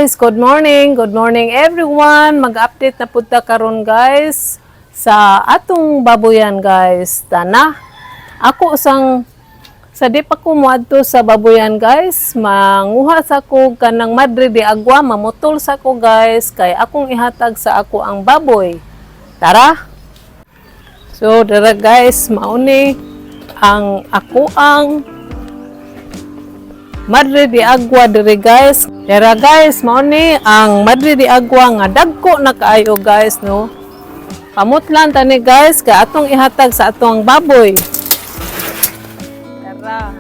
Guys, good morning. Good morning, everyone. Mag-update na pud ta karon, guys, sa atong babuyan, guys. Tana. Ako usang sa di pa ko moadto sa babuyan, guys, manguha sa ko kanang madre de agua, mamutol sa ko, guys, kay akong ihatag sa ako ang baboy. Tara. So dara, guys, mauni ang ako ang Madre de Agua dire, guys. Dara, guys, mao ni ang Madre de Agua nga dagko na kaayo, guys, no. Pamutlan tani, guys, kay atong ihatag sa atong baboy. Tara.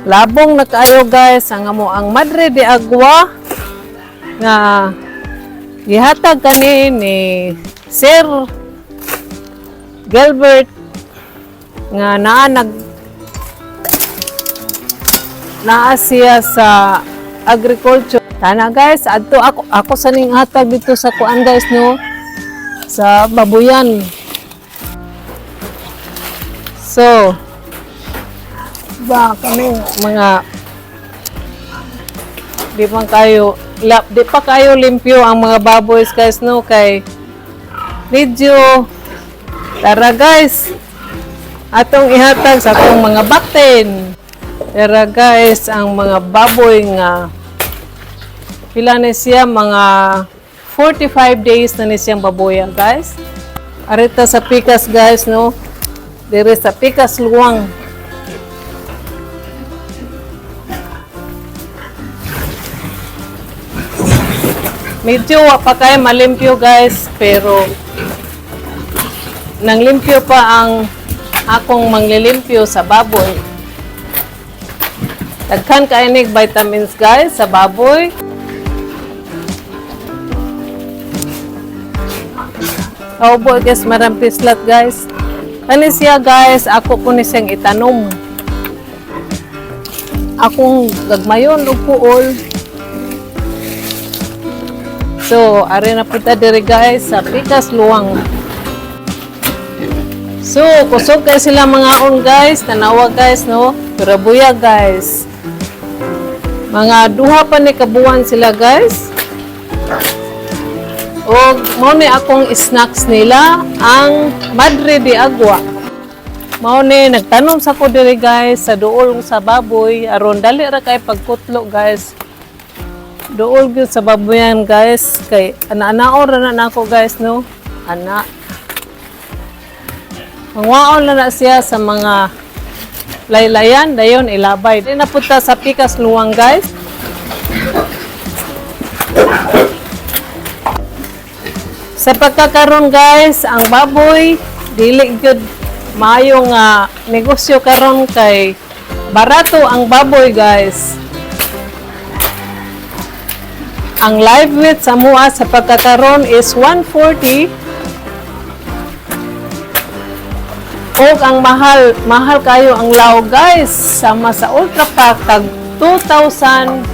Labong na kaayo, guys, ang amo ang Madre de Agua nga gihatag kani ni Sir Gilbert nga naa nag naa siya sa agriculture. Tana, guys, adto ako ako sa ning hatag dito sa kuan, guys, no, sa babuyan. So, ba kami mga di pa kayo lap, di pa kayo limpyo ang mga baboys, guys, no, kay medyo. Tara, guys, atong ihatag sa atong mga bakten. Tara, guys, ang mga baboy nga pila na siya, mga 45 days na ni siyang baboya, guys. Arita sa pikas, guys, no, dire sa pikas luwang. Medyo wa pa kay malimpyo, guys, pero nang limpyo pa ang akong manglilimpyo sa baboy. Daghan kay nig vitamins, guys, sa baboy. Kaubo, guys, maram pislat, guys. Kani siya, guys, ako po ni siyang itanom. Akong gagmayon og puol. So, ari na pud ta diri, guys, sa Pikas Luwang. So, kusog kay sila mga on, guys, tanawa, guys, no. Pero buyag, guys. Mga 2 pa ni kabuwan sila, guys. Og mao ni akong snacks nila ang Madre de Agua. Mao ni nagtanom sa ko diri, guys, sa duol sa baboy aron dali ra kay pagkutlo, guys. Duol gyud sa baboyan, guys, kay ana-anaon ra na nako, guys, no. Ana. Mangwaon na na siya sa mga laylayan, dayon ilabay. Di na punta sa Pikas Luwang, guys. Sa pagkakaroon, guys, ang baboy dili gyud maayo nga negosyo karon kay barato ang baboy, guys. Ang live weight sa mua sa pagkakaroon is 140 og ang mahal mahal kayo ang law, guys, sama sa Ultra Pack, tag 2,000,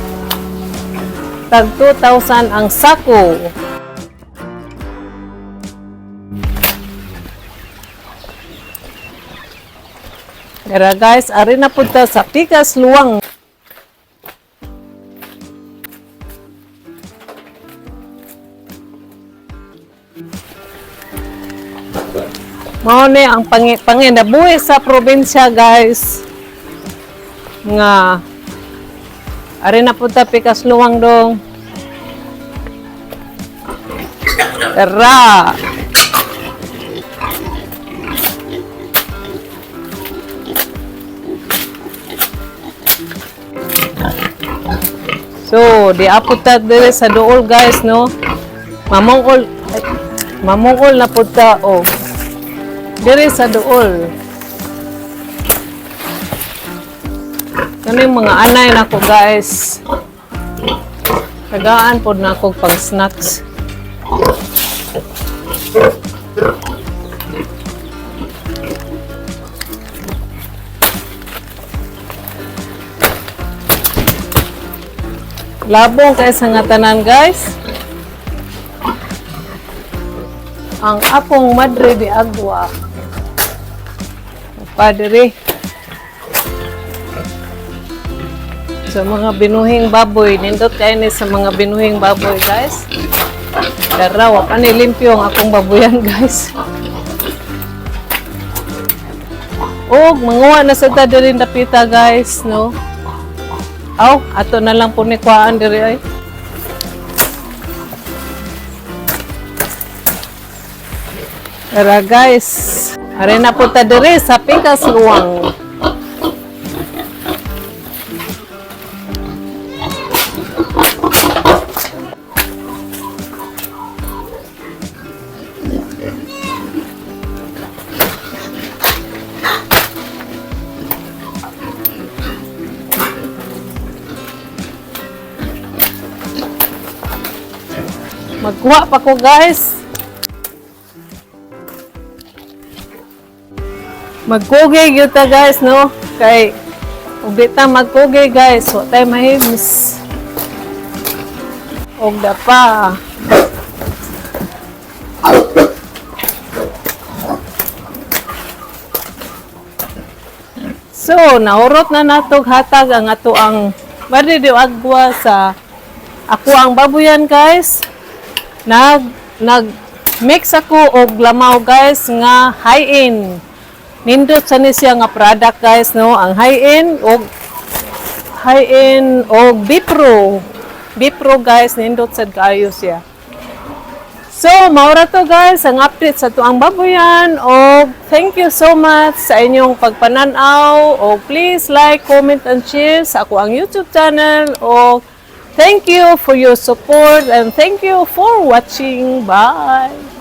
tag 2,000 ang sako. Tara, guys, ari na punta sa Pikas Luwang. Mao ni ang panginabuhi sa probinsya, guys. Nga ari na punta Pikas Luwang dong. Tara. So, di apot ta dire sa duol, guys, no. Mamungol ay, mamungol na pud ta oh. Dire sa duol. Kani mga anay nako, guys. Tagaan pod na ako pang snacks. Labong kay sa nga tanan, guys. Ang akong Madre de Agua. Padre. Sa mga binuhing baboy, nindot kayo ni sa mga binuhing baboy, guys. Dara, wa pa ni limpyo ang akong baboyan, guys. Og manguha na sa ta diri dapita, guys, no. Aw, ato na lang po ni kuhaan diri ay. Tara, guys. Are na po ta diri sa Pikas Luwang. Magkuha pa ko, guys. Magkugay gyud ta, guys, no, kay ug di ta magkugay, guys, wa tay mahims. Og dapa. So, naurot na natog hatag ang ato ang Barrio de Agua sa ako ang babuyan, guys. Nag mix ako og lamaw, guys, nga high end. Nindot sa ni siya nga product, guys, no, ang high end og high end og Bipro. Bipro, guys, nindot sad kaayo siya. So, maura to, guys, ang update sa tuang babuyan. O thank you so much sa inyong pagpananaw. O please like, comment, and share sa ako ang YouTube channel. O thank you for your support and thank you for watching. Bye!